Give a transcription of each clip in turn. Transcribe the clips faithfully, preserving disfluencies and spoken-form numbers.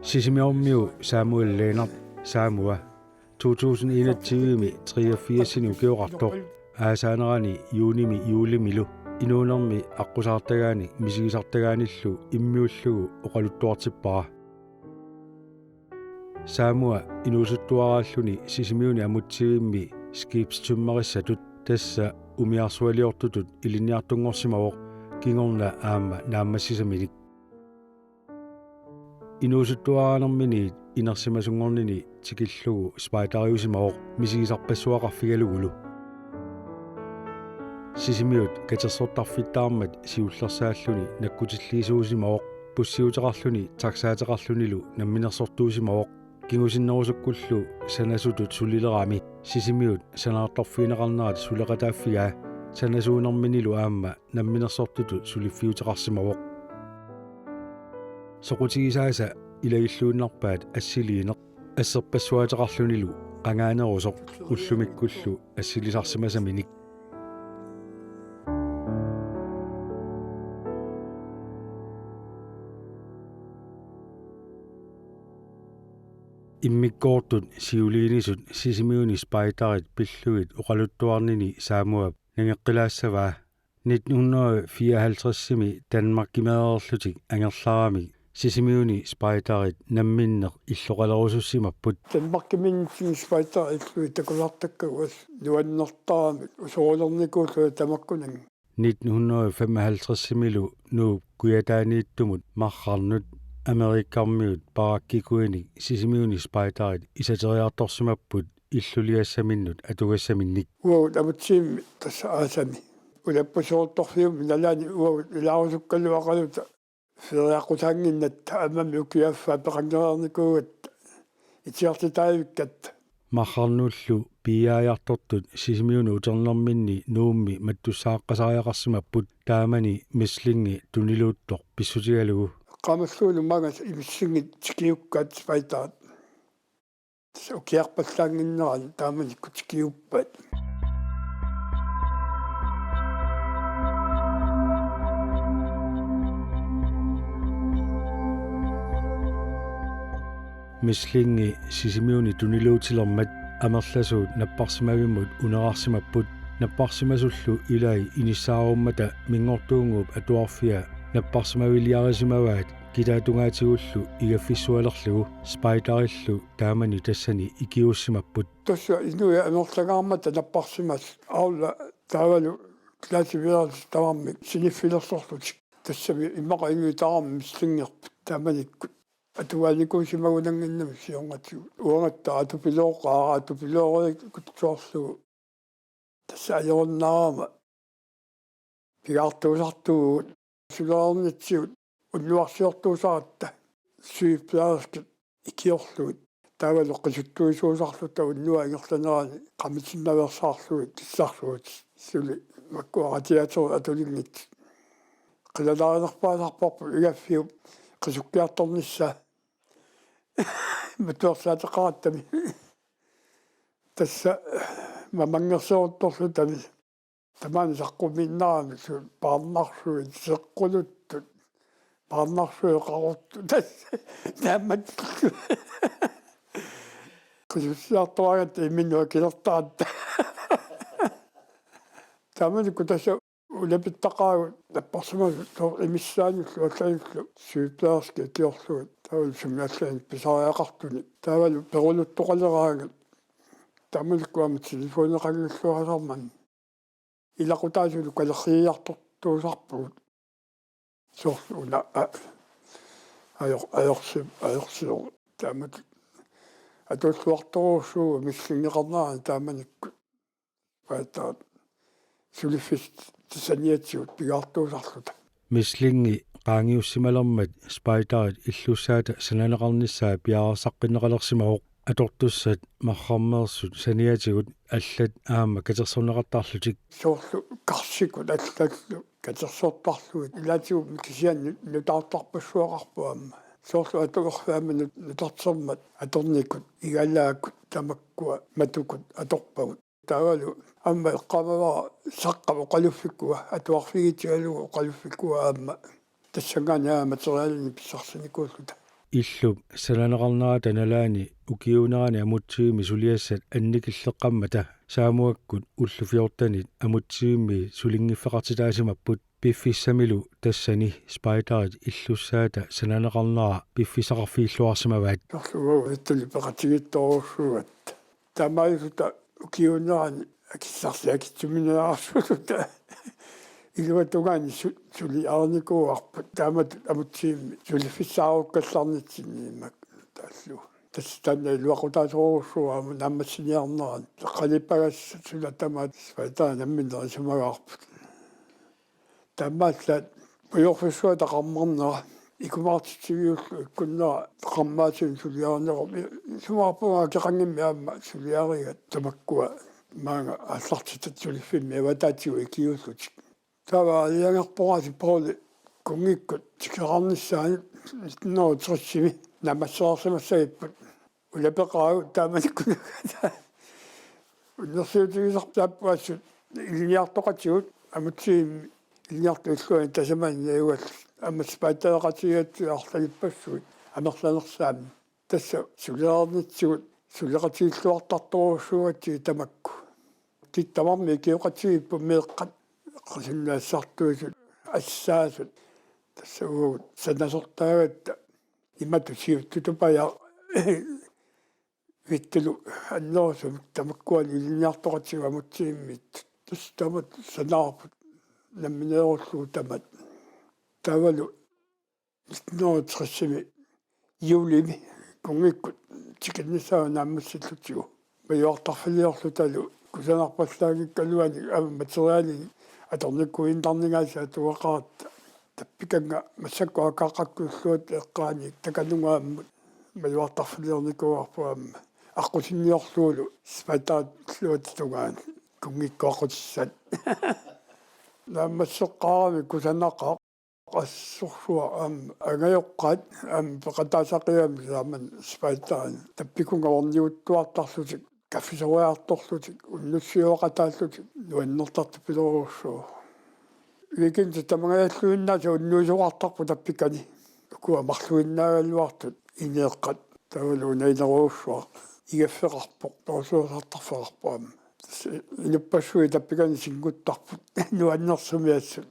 Sisimiormiu Samuel Lennert, Samua, to tusind enogtyve-mi treogfirs-inik ukioqartoq, aasaanerani juunimi juulimilu inuunermi aqqusaartagaanik misigisartagaanillu immiullugu oqaluttuartippara. Samua inuusuttuaraalluni Sisimiuni amutsivimmi skibstømmerissatut, tassa umiarsualiortutut, ilinniartunngorsimavoq kingorna aamma naammassisaminik. Inuusuttuaraanerminiit inersimasunngornini tikillugu spejderiusimavoq misigisarpassuaqarfigalugulu. Sisimiut katersortarfittaarmat siullersaalluni nakkutilliisuusimavoq, bussiuteqarluni taxaateqarlunilu namminersortuusimavoq. Kingusinnerusukkullu sanasutut sulilerami Sisimiut sanaartorfigineqarnerat suleqataaffigaa, sanasuunerminilu aamma namminersortutut suliffiuteqarsimavoq. Soqutigisaasa ilagilluinnarpaat assiliineq, asserpassuaateqarlunilu qangaanerusoq ullumikkullu assilisarsimasaminik. Immikkoortut siuliinisut Sisimiuni spejderit pillugit oqaluttuarnini Samuap nangeqqilaassavaa. Nitten hundrede fireoghalvtreds-imi Danmarkimeereerlutik angerlaramik Sisimiuni spejderit namminneq illoqalerusussimapput. Danmarkimiinnitsinni spejderit illui takusartakkagut nuannertaramik usoorulernikuulluta tamakkununnga. Nitten hundrede femoghalvtreds-imilu Nuup Kujataaniittumut marrarnut Amerikkarmiut barakkikuinik Sisimiuni spejderit isateriartorsimapput illuliassaminnut atugassaminnik. Uagut amutsivimmi tassa aasami ulappusiortorfiummi nalaani uagut ilaarusukkaluaqaluta feriaqqusaannginnatta, aammami ukiaffaa peqanngereernikuugatta itigartitaavikkatta. Marrarnullu piiaajartortut Sisimiuni uternerminni Nuummi mattussaaqqasaariaqarsimapput, taamani mæslingi tuniluuttoq pissutigalugu. Eqqaamalluunniit maanga mæslingi tikiukkaat spejderit. Tassa ukiarpallaannginnerani taamanikkut tikiuppaat. Mæslingi Sisimiuni tuniluutilermat amerlasuut napparsimavimmut unerarsimapput. Napparsimasullu ilai inissaarummata Minngortuunnguup Atuarfia napparsimaviliarisimavaat kitaatungaatigullu igaffissualerlugu. Spejderillu taamani tassani ikiuussimapput. Tassa inuit amerlangaarmata napparsimasut, aamma taavalu klasseværelsit tamarmik siniffilersorlutik. Tassami immaqa inuit tamarmik mæslingerput taamanikkut. Atugaanikuusimagunannginnamik siornatigut. Uangattaaq atupilooqaara, atupilooreerikutsoorlugu. Tassa ajorunnaarama pigaartuusartuugut, sulereernitsigut unnuarsiortuusaratta sygeplejerskit ikiorlugit. Taavalu qisuttuisuusarluta unnuap ingerlanerani qamitinnaveersaarlugit kissarlugutik, suli makkua radiatorit atulinngitsut. Qilanaarinerpaasarparput igaffiup qisukkiartornissaa matuersaateqarattami. Tassa mamanngerseruttorlutami. Tamaani saqqummiinnarami su-, paarnarsuit, seqquluttut, paarnarsuit qaqortut, tassa naammatullu. Qisussiartoraangatta imminut akilertaratta. Taamanikkut tassa ulapittaqaagut napparsimasut, sooq imissaanullu allanullu sygeplejerskit ikiorlugit, taavalu sumi allanik pisariaqartunik. Taavalu peruluttoqaleraangat. Taamanikkut aamma telefoniqanngilluarasarmat. Ilaqutaasullu kalerriiartortuusarpugut. Soorlu una a-, ajor-, ajorsi-, ajorsivoq. Taamatut atuulluartorujussuuvoq mæslingeqarnerani taamanikkut. Spejderit suliffissat saniatigut pigaartuusarluta. Mæslingi qaangiussimalermat spejderit illussaata sananeqarnissaa piareersaqqinneqalersimavoq. Atortussat marrarmeersut saniatigut allat aamma katersorneqartarlutik. Soorlu karsikut allallu katersortarlugit, ilaatigut kisianni nutaartarpassuaqarpoq aamma. Soorlu atugarfik aamma nut-, nutartermat atornikut, igalaakkut, tamakkua matukut atorpagut. Taavalu aamma eqqaamavara saqqap oqaluffikkua, atuarfigitigalugu oqaluffikkua aamma tassanngaanniit aamma materialinik pissarsinikuulluta. Illup sananeqarnerata nalaani ukiuunerani amutsivimmi suliassat annikilleqqammata Saamuakkut ullut fjortenit amutsivimmi sulinngiffeqartitaasimapput, piffissamilu tassani spejderit illussaata sananeqarnera piffissaqarfigilluarsimavaat. Sorlugu ittuli peqatigiittorujussuugatta. Taamaalilluta ukiuunerani akissarsiakitsuminaarsuuta. Iluatungaani su-, suliarinikuuarput. Taamatut amutsivimmi suliffissaarukkallarnitsinni immaqa taallugu. Tassa taanna iluaqutaasorujussuuvoq aamma naammassiniarnerani. Eqqaniippagassat suna tamaat spejderit namminneq isumagaarput. Taamaallaat pujorfissuata qarmarnera, ikumaartitsiviullu ikkunnera qarmaasut suliarinerup, isumaqarpunga akeqanngimmi aamma suliariga tamakkua maanga aallartitat suliffimmi avataatigut ikiuullutik. Taava aalajangerpoq aasiit Pouli kunngikkut tikeraarnissaanut nitten hundrede og tres-imi naammassereersimassagipput. Ulapeqaagut taamanikkunagaata. Unnersiutigisartaapput assut ilinniartoqatigut, amutsivimmi ilinniartut illuanni tasamani najugallit. Aamma spejdereqatigigatsigit arlalippassuit amerlanersaanni. Tassa sulereernitsigut suleqatigilluartartorujussuugatsigit tamakku. Tassa tamarmik ikioqatigiipput meeqqat, eqqusinnassartuisut, assaasut. Tassa uagut sanasortaagatta imatut siuttutupajaq Vittulu annerusumik tamakkualu ilinniartoqatigut amutsivimmiittut. Tassa taamatut sanaarput nammineerullugu tamaat. Taavalu nitten hundrede og tres-imi juulimi kunngikkut tikinnissaanut naammassillutigu. Majuartarfiliorlutalu kusanarpallaanngikkaluanik aamma materialinik atornikuinnarningaasiit atugaqaratta. Tappikannga massakkut akaaqqakkulluat eqqaaniit takanungaammut majuartarfiliornikuuarput aamma. Aqqusinniorlugulu spejderilluata tungaanut kunngikkut aqqutissat. Naammasseqqaarami kusanaqaaq. Assorsuaq aamma angajoqqaat aamma peqataasaqigami taamanna spejderini. Tappikunnga orniuttuartarlutik, kaffisoriartorlutik, unnussiuaqataallutik, nuannertartupilorujussuuvoq. Weekendit tamangajalluinnaasa unnuisoqartarput tappikani. Ukua marluinnaagaluartut ineeqqat. Taavalu una inerujussuaq igaffeqarpoq, torusuusartarfeqarpoq aamma. Tassa inuppassuit tappikani sinnguttarput nuannersumik assut.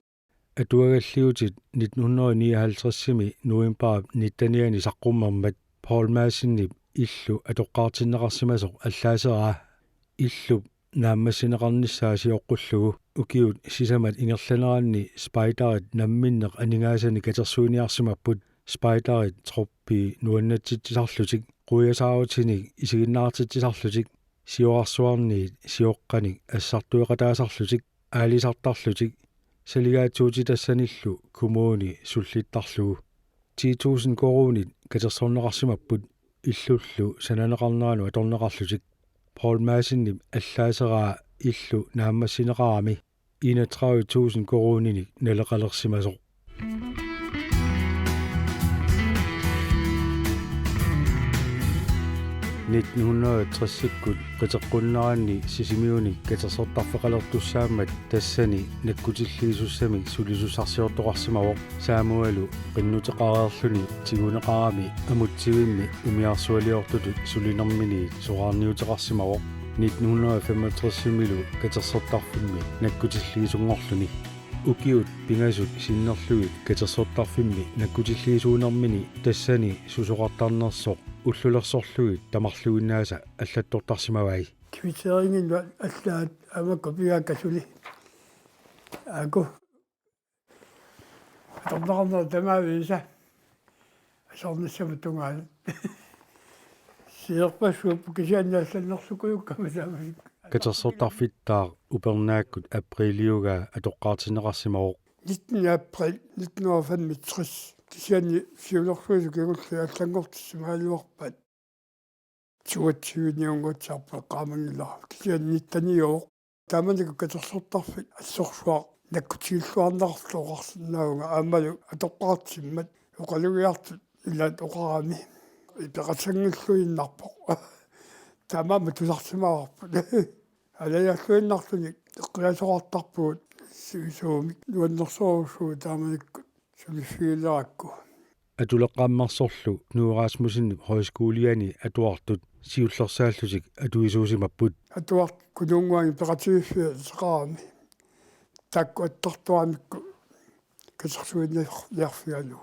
Atuagalliutit nitten hundrede nioghalvtreds-imi novembarip nittenianni saqqummermat Poul Madsenip illu atoqqaartinneqarsimasoq allaaseraa. Illup naammassineqarnissaa sioqqullugu ukiut sisamat ingerlaneranni spejderit namminneq aningaasanik katersuiniarsimapput. Spejderit troppi nuannatsitsisarlutik, quiasaarutinik isiginnaartitsisarlutik, siorarsuarniit sioqqanik assartueqataasarlutik, aalisartarlutik, saligaatsuutitassanillu kommuni sullittarlugu. Ti tusind koruunit katersorneqarsimapput illullu sananeqarneranut atorneqarlutik. Poul Madsenip allaaseraa illu naammassineqarami enogtredive tusind koruuninik naleqalersimasoq. Nitten hundrede og tres-ikkut qiteqqunneranni Sisimiuni katersortarfeqalertussaammat tassani nakkutilliisussamik sulisussarsiortoqarsimavoq. Saamualu qinnuteqareerluni tiguneqarami amutsivimmi umiarsualiortutut sulinerminiit soraarniuteqarsimavoq. Nitten hundrede og femogtres-imilu katersortarfimmi nakkutilliisunngorluni. Ukiut pingasut sinnerlugit katersortarfimmi nakkutilliisuunermini tassani susoqartarnersoq ullulersorlugit tamarluinnaasa allattortarsimavai. Kvitteringinnut allaat aamma kopiaakka suli. Aaku. Atorneqarnera tamaviisa. Asornissamut tungaanut. Siorpassuupput kisianni allannerlukujukkama taamani. Katersortarfittaaq upernaakkut apriiliugaa atoqqaartinneqarsimavoq. Nitten april nitten hundrede og femogtres. Kisianni siulersuisut kingulliit allanngortissimagaluarpaat. Toogtyveniunngortarpoq eqqaamanngilara. Kisianni nitteniuvoq. Taamanikkut katersortarfik assorsuaq nakkutigilluarneqarlutik oqarsinnaavunga aammalu atoqqaartimmat oqalugiartut ilaat oqarami. Ipeqassanngilluinnarpoq. Taamaammat tusarsimavarput. Alajalluinnartunik eqqiasoqartarpugut sivisuumik nuannersorujussuuvoq taamanikkut suliffigilerakku. Atuleqqammersorlu Knud Rasmussenip Højskoliani atuartut siullersaallutik atuisuusimapput. Atuartut Kunuunnguanut peqatigiiffiat ateqarami. Taakku attartuaramikku katersuiniarfigalugu.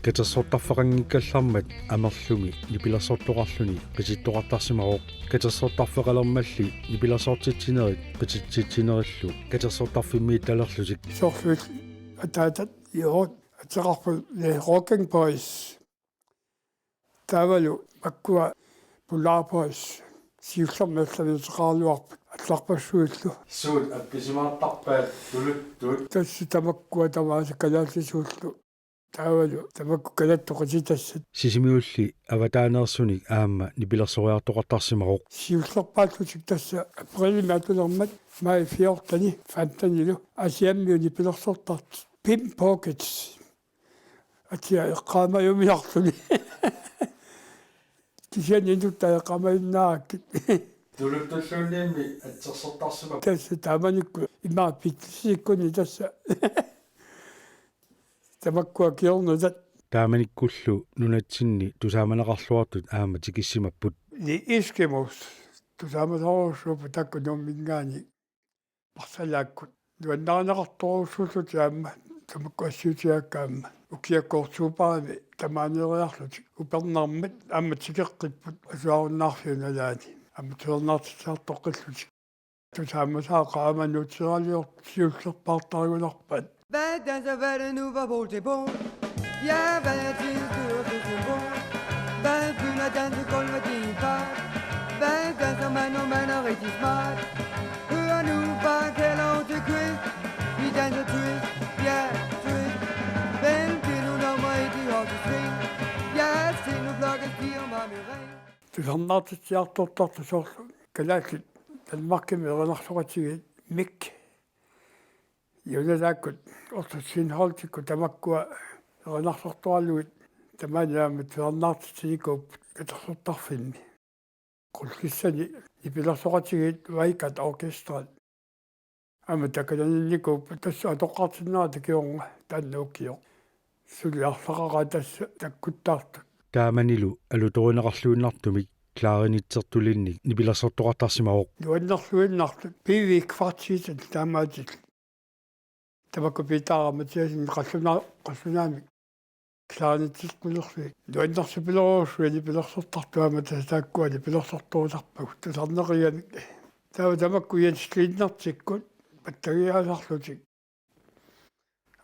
Katersortarfeqanngikkallarmat Amerlumi nipilersortoqarluni qitittoqartarsimavoq. Katersortarfeqalermalli nipilersortitsinerit qititsitsinerillu katersortarfimmiittalerlutik. Soorlu ataatat, joo, ateqarput, eh, Rocking Boys. Taavalu makkua Polar Boys. Siullermik allani ateqaraluarput allarpassuillu. Suut appisimaartarpaat, tuluttut? Tassa tamakkua tamaasa kalaallisuullu. Taavalu tamakku kalaallit qititassat. Sisimiulli avataaneersunik aamma nipilersoriartoqartarsimavoq. Siullerpaallutik tassa aprilimi atulermat, maj fjorteni, femtenilu Aasiammiut nipilersortartut Pimp Pockets. Atia eqqaamajumiarluni. Kisianni inuttaa eqqaamajunnaarakkit. Tuluttulluunniimmi atsersortarsimavoq. Tassa taamanikkut ima pitsisikkunni tassa. Tamakkua kingornutat. Taamanikkullu nunatsinni tusaamaneqarluartut aamma tikissimapput. Ni Eskimos. Tusaamasorujussuupput taakku Nuumminngaanniit. Parsalaakkut. Nuannarineqartorujussuullutik aamma, tamakku assiutigaakka aamma. Ukiakkut oktobarimi tamaaniiriarlutik. Upernarmat aamma tikeqqipput asuarunnaarfiup nalaani. Aamma tusarnaartitsiartoqqillutik. Tusaamasaaq aamma nuutseriarlutik siullerpaartarigunarpaat. Hvad danser verden nu fra pol til pol? Ja, hvad er tidens største symbol? Hvad fylder dansegulvet i en fart? Hvad danser man, når man er rigtig smart? Hør nu, bare kælder til quiz. Vi danser twist, ja, twist. Hvem bliver nu nummer et i højeste sving? Ja, se nu, klokken stiger mig med ring. Tusarnaartitsiartortartut soorlu kalaallit Danmarkimi erinarsoqatigiit Mik. Iunataakkut Otto Sindholtikkut tamakkua erinarsortuarlugit tamaani aamma tusarnaartitsinikuupput katersortarfimmi. Qullissani nipilersoqatigiit Vaikat Orkestret. Aamma takananinnikuupput, tassa atoqqartinnerata kingorna taanna ukioq. Suli arlaqaqaat tassa takkuttaartut. Taamanilu alutorineqarluinnartumik klarinitsertulinnik nipilersortoqartarsimavoq. Nuannerluinnartut P V Kvartetip taamaatillu. Tamakku Peter Mathiassen qalluna-, qallunaamik klarinitsertulerlugit. Nuannersupiloorujussuit nipilersortartut aamma tassa taakkua nipilersortorutarpagut tusarneqigamik. Taava tamakku Jens Linnertikkut pattagiaasarlutik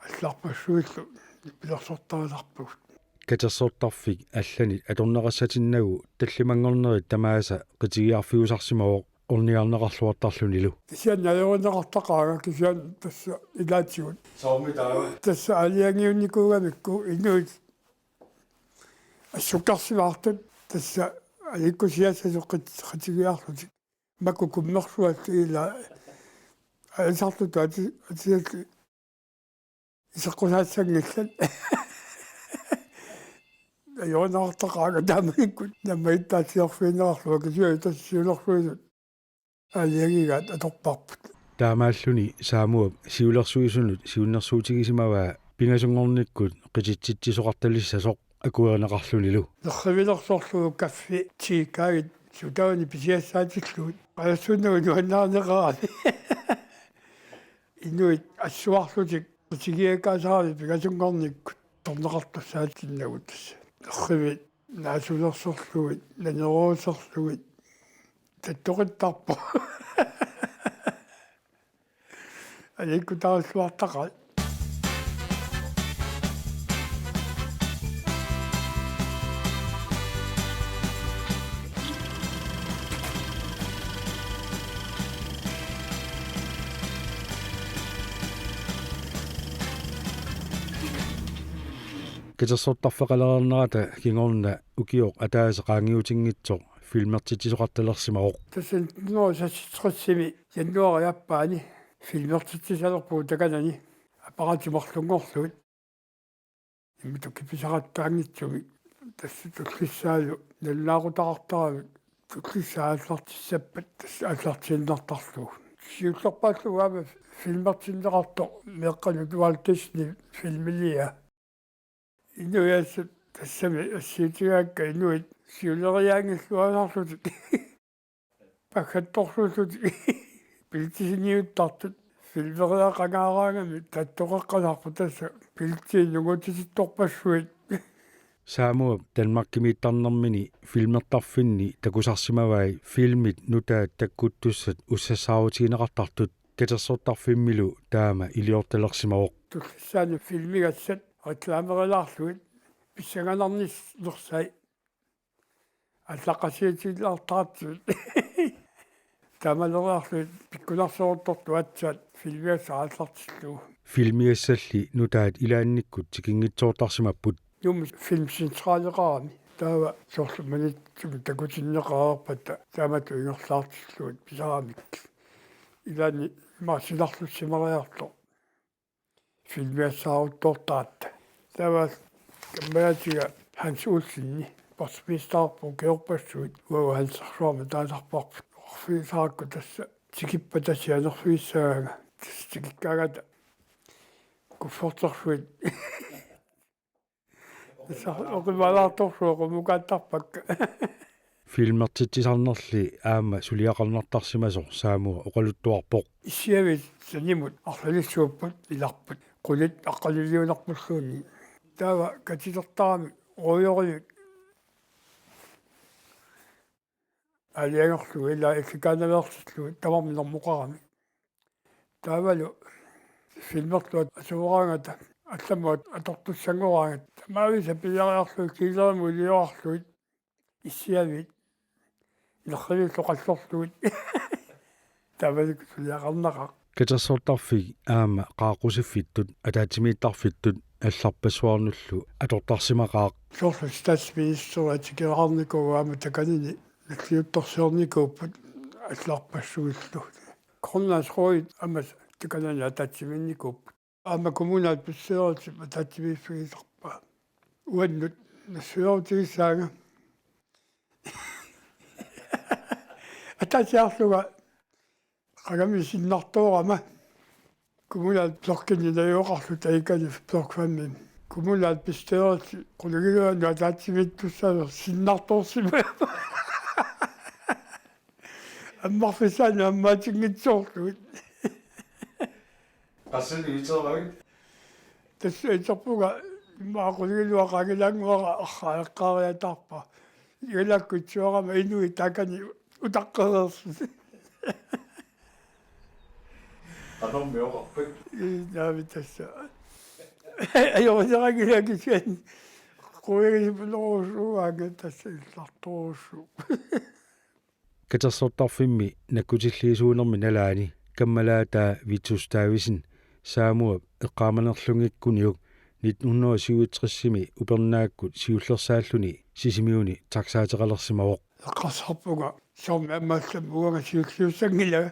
allarpassuillu nipilersortarisarpagut. Katersortarfik allanit atorneqassatinnagu tallimanngornerit tamaasa qitigiarfiusarsimavoq ornigarneqarluartarlunilu. Kisianni ajorineqartaqaanga kisianni tassa ilaatigut. Soormi taava? Tassa aalajangiunnikuugamikku inuit assukkarsimaartut tassa aliikkusiassasut qit-, qitigiarlutik. Makku kummersuallu ila aalisartutut ati-, atiallu iseqqusaassanngillat. Ajorineqartaqaanga taamanikkut nammagittaatsiarfigineqarlunga kisianni tassa siulersuisut aalajangigaat atorparput. Taamaalluni Saamuap siulersuisunut siunnersuutigisimavaa pingasunngornikkut qititsitsisoqartalissasoq akuerineqarlunilu. Nerrivilersorlugu kaffi, tii, kaagit sutaani pisiassaatillugit. Qalassuunnagu nuannaarneqarami. Inuit assuarlutik qitigiakaasaramik pingasunngornikkut torneqartussaatsinnagu tassa. Nerrivit naasulersorlugit, naneruuserlugit. Tattoqittarpoq. Aliikkutaarilluartaqaat. Katersortarfeqalereernerata kingorna ukioq ataaseq qaangiutinngitsoq filmertitsisoqartalersimavoq. Tassa nitten hundrede og seksogtresimi januaarip aappaani filmertitsisalerpugut takanani apparaatit marlunngorlugit. Imatut kipisaqattaanngitsumik tassa tullissaalu nalunaaqutaqartaramik tullissaa aallartissappat tassa aallartiinnartarlugu. Siullerpaallu aamma filmertinneqartoq meeqqanut Walt Disney filmiliaa. Inuiassat tassami assiutigaakka inuit siuleriaanngilluinnarlutik. Paggattorlutik. Bilitsisiniuttartut. Filmeriaqangaaraangami tattoqeqqasaarput tassa bilitsiinnut nungutitittorpassuit. Saamuap Danmarkimiittarnermini filmertarfinni takusarsimavai filmit nutaat takkuttussat ussassaarutigineqartartut katersortarfimmilu taama iliortalersimavoq. Tullissaani filmigassat reklamerilaarlugit pissanganarnissaat allaqqasiutigilaartartut. Tamaleriarlugit pikkunarseruttortut aatsaat filmigassat aallartillugu. Filmigassalli nutaat ilaannikkut tikinngitsoortarsimapput. Nuummi filmcentraleqarami. Taava soorlu manitsumik takutinneqareerpata taamatut ingerlaartillugit pisaramikkik. Ilaanni maasilarlussimariartoq. Filmigassaaruttortaratta. Taava kammalaatiga Hans Olsen, postmesterit ukiorpassuit, uagut Hansersuarmi taasarparput. Oqarfigisaarakku tassa tikippata sianerfigissagaanga. Tassa tikikkaangata kuffertersuit. Tassa oqimalaartorsuit qummukaattarpakka. Filmertitsisarnerli aamma suliaqarnartarsimasoq Saamua oqaluttuarpoq. Issiaviit sanimut arlalissuupput ilarput. Qulit aqqaliliunarpulluunniit. Taava katilertarami ruujoriut aalajangerlugu ilaa ikkikaanaveersillugu tamarmik normoqaramik. Taavalu filmerluat asueraangata allamut atortussanngoraangat. Tamaavisa piiariarlugit kiilerimut iliorarlugit issiaviit. Ilerriviillu qallorlugit. Taamanikkut suliaqarnaqaaq. Katersortarfik aamma qaaqqusiffittut ataatsimiittarfittut allarpassuarnullu atortarsimaqaaq. Soorlu statsministeri tikeraarnikuuvoq aamma takanani nalliuttorsiornikuupput allarpassuillu. Grønlandsrådet aamma takanani ataatsimiinnikuupput. Aamma kommunalbestyrelsip ataatsimiiffigisarpaa. Uannut nassuerutigissaanga. Ataasiarlunga qangami sinnartoorama. Kommunalbestyrelsimi najugaqarluta ikani Blok Fem-imi. Kommunalbestyrelsip qulingiluanut ataatsimiittussaasoq sinnartoorsimavoq. Ammarfissaanut ammaatinngitsoorlugit. Qassinik iteravit? Tassa iterpunga immaqa qulingiluat qaangilaannguara arraa eqqaariataarpara. Igalaakkut itsuarama inuit taakani utaqqereersut. Qanormi oqarpat? Ii, naamik tassa. Ajoriseraanngilanga kisianni. Qujagisipilorujussuuaanga tassa illartorujussuuvoq. Katersortarfimmi nakkutilliisuunermi nalaani kammalaataa Vittus Davidsen Saamuap eqqaamanerlunngikkunniuk nitten hundrede og syvogtres-imi upernaakkut siullersaalluni Sisimiuni taxaateqalersimavoq. Eqqarsarpunga soormi aamma allamut uanga siulliussanngilanga.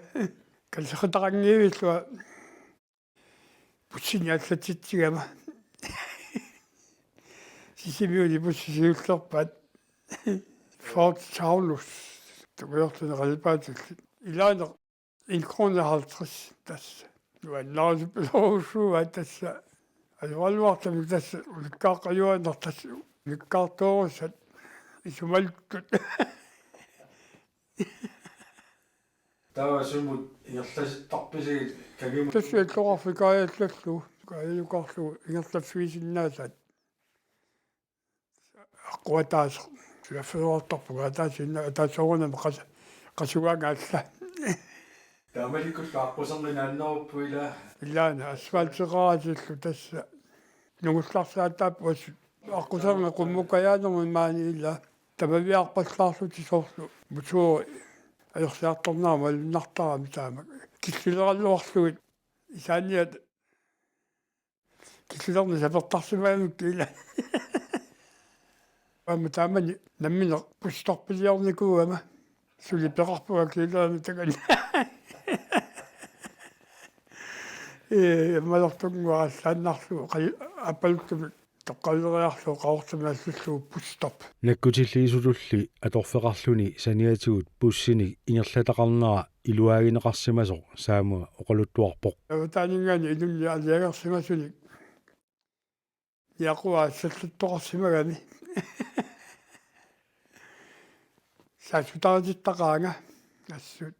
Kalleqataqanngivillunga bussini allatitsigama. Sisimiuni bussit siullerpaat. Ford Taunus. Tungujortumik qalipaatillit. Ilaaneq en krone halvtreds tassa. Nuannaarusupilorujussuuaat tassa. Ajoraluartumik tassa ulikkaaqqajuaannaq tassa. Ulikkaartoorussat isumaluttut. Taava sumut ingerlasittarpisigit kangimut? Tassa illoqarfik kaajallallugu, kaajalukaarlugu ingerlaffigisinnaasaat. Aqquataasoq, suliaffeqartarpunga ataasiinnaq, ataasoorunami qas-, qasugaanga alla. Taamanikkullu aqqusernik naannerupput ilaa? Ilaana, asfalteqaratillu tassa. Nungullarsaataapput assut. Aqquserngit qummukajaanermik maani ilaa. Tamaviaarpallaarlutik soorlu. Motoori ajorsiartornerani malunnartarami taama. Killileralluarlugit. Isaanniat killilerneq sapertarsimagamikkit ilaa. Aamma taamani nammineq bustarpiliornikuugama. Suli peqarpunga kiilerimik takanna. Ee, malertunnguaq allaannarlugu, qal-, aappaluttumik toqqaanneriarlugu Qaqortumi allullugu busstop. Nakkutilliisutulli atorfeqarluni saniatigut bussinik ingerlataqarnera iluaagineqarsimasoq Saamua oqaluttuarpoq. Avataaninngaanniit ilunni aalajangersimasunik niaqua assallattoqarsimagami. Saassutaritittaqaanga assut.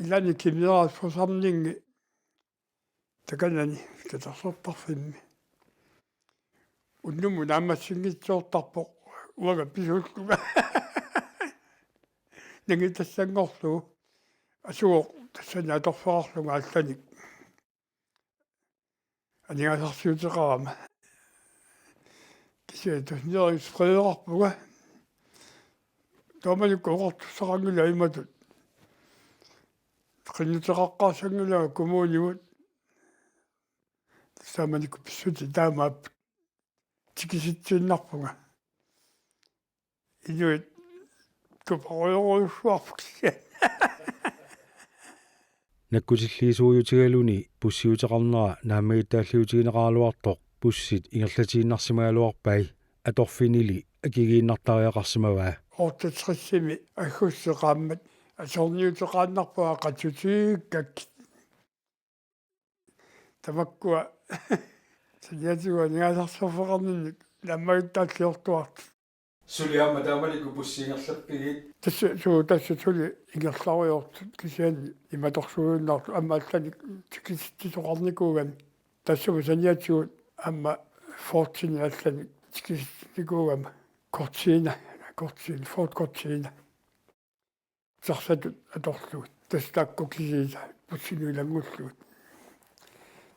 Ilani Kimi Rasmussenimmi takanani katersortarfimmi. Unnummut naammassinngitsoortarpoq uanga pisuullunga. Nangitassanngorlugu. Asugoq tassani atorfeqarlunga allanik aningaasarsiuteqarama. Kisianni tusarniarneq qeerarpunga. Taamanikkut oqartussaqanngilanga imatut: Qinnuteqaqqaassanngilanga kommunimut. Taamanikkut pissutsit taamaapput. Tikisitsiinnarpunga. Inuit tuparujorujussuarput kisianni. Nakkutilliisuujutigaluni bussiuteqarnera naammagittaalliutigineqaraluartoq bussit ingerlatiinnarsimagaluarpai, atorfinili akigiinnartariaqarsimavaa. Otteogtresimi aggustip qaammat atorniuteqaannarpunga qatsutigakkit. Tamakkua saniatigut aningaasarsiorfeqarninnik naammagittaalliortuartut. Suli aamma taamanikkut bussit ingerlappigit? Tassa, suu, tassa suli ingerlarujoortut kisianni imatorsuujunnartut aamma allanik tikisitsisoqarnikuugami. Tassami saniatigut aamma Fordinik allanik tikisitsinnikuugama. Cortina, Cortina, Ford Cortina. Taxatut atorlugit. Tassa taakku kisiisa bussinut ilanngullugit.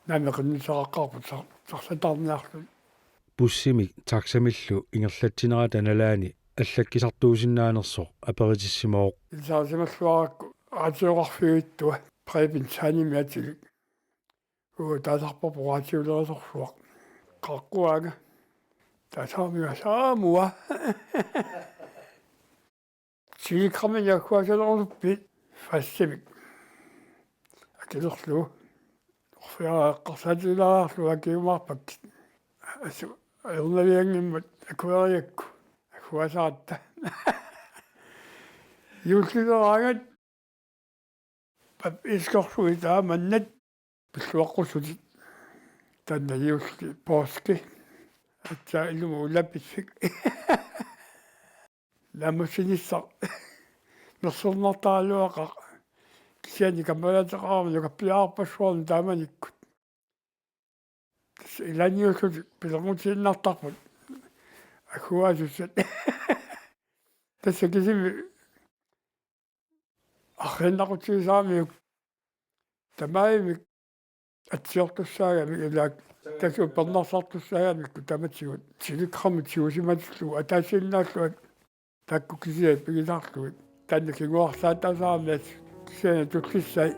Naamik qinnuteqaqqaarput tax-, taxatarniarluni. Bussimik taxamillu ingerlatsinerata nalaani allakkisartuusinnaanersoq aperitissimavoq. Ilisarisimalluarakku raatioqarfiup ittua Preben Sandimik atilik. Uagut taasarparput raatiolerisorsuaq. Qaaqquaanga. Taasaramiga Saamua. Telegraminik agguaasalerusuppit? Faximik. Akilerlugu. Orfiara eqqarsaatigilaarlugu akiumaarpakkit. Assut ajornavianngimmat akueriakku. Agguaasaratta. Juullileraangat. Pap iskorsui taamannat pilluaqqussutit. Taanna juulli påski. Aatsaat ilumut ulapiffik. Naammassinissaq. Nersornartaraluaqaaq. Kisianni kammalaateqarama nukappiarpassuarnik taamanikkut. Tassa ilaanniullutik pilermutiinnartarput. Agguaasussat. Tassa kisimi arriinnaqutsigisaramiuk tamarmik atsiortussaagamik ilaat tassa uppernarsartussaagamikku tamatigut telegrammi tigusimatullugu ataasiinnaallugu taakku kisiat pigisarlugit. Taanna kinguarsaataasarami assut kisianni tullissai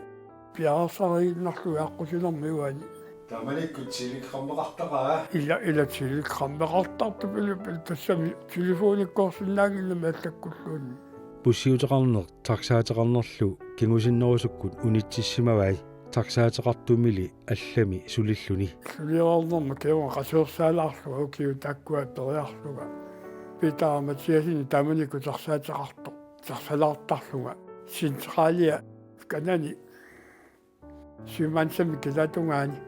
piareersariinnarlugit aqqusinermi uani. Taamanikkut telegrammeqartaraa. Ila, ila telegrammeqartartut pilup tassami telefonikkoorsinnaannginnami allakkulluunniit. Bussiuteqarneq taxaateqarnerlu kingusinnerusukkut unitsissimavai, taxaateqartumili allami sulilluni. Suliornerma kingorna qasuersaalaarlunga ukiut taakkua periarlunga. Peter Mathiassen taamanikkut taxaateqartoq. Taxalaartarlunga. Centralia kanani. Sømandshjemmi kilaatungaani.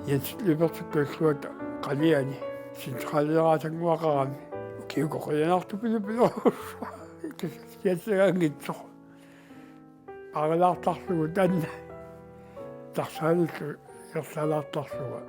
Jens Lyberthip illuata qaliani. Centraliaraasannguaqarami. Ukiukkut qujanartut pilupilorussua. Kisianni Jensigaanngitsoq. Paarilaartarlugu taanna. Taxaanillu ingerlalaartarlunga.